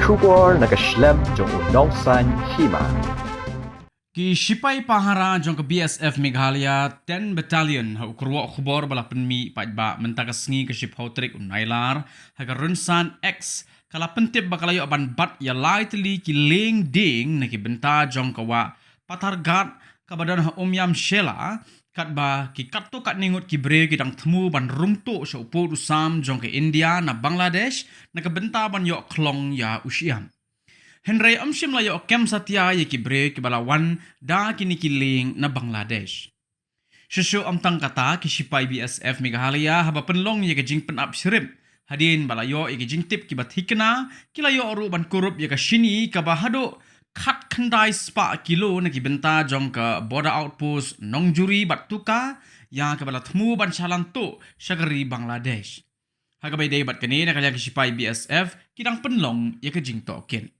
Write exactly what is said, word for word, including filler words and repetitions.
Khubor na ka shlem jong u nongsaiñ hima. Ki shipai pahara jong ka B S F Meghalaya ten Battalion ha u kyrwoh khubor ba la pynmih paidbah mynta ka sngi ka shiphew tarik u Nailar ha ka rynsan X ka la pyntip ba ka la ïoh ban bat ïa lai tylli ki lieng dieng na ki bynta jong ka wah Patharghat kaba don ha Umiam Shella, katba ki katto katne ngut ki briew ki dang thmu ban rung tuh sha u pud u sam jong ka India na Bangladesh na ka bynta ban ïoh khlong ïa u shyiap. Hynrei ym shym la ïoh kem satia ïa ki briew kiba la wan da kine ki lieng na Bangladesh. Shuh shuh ym tang kata, ki shipai B S F Meghalaya haba pynlong ïa ka jingpynap shrip hadien ba la ïoh ïa ki jingtip kiba thikna, ki la ïoh ruh ban kurup ïa ka shini kaba haduh khatkhyndai spah kilo na ki bynta jong ka Border Outpost Nongjuri bad Tuka, ïa kaba la thmu ban shalan tuh sha ka ri Bangladesh. Ha kaba ïadei bad kane, na ka liang ki shipai B S F ki dang pynlong ïa ka jingtohkit.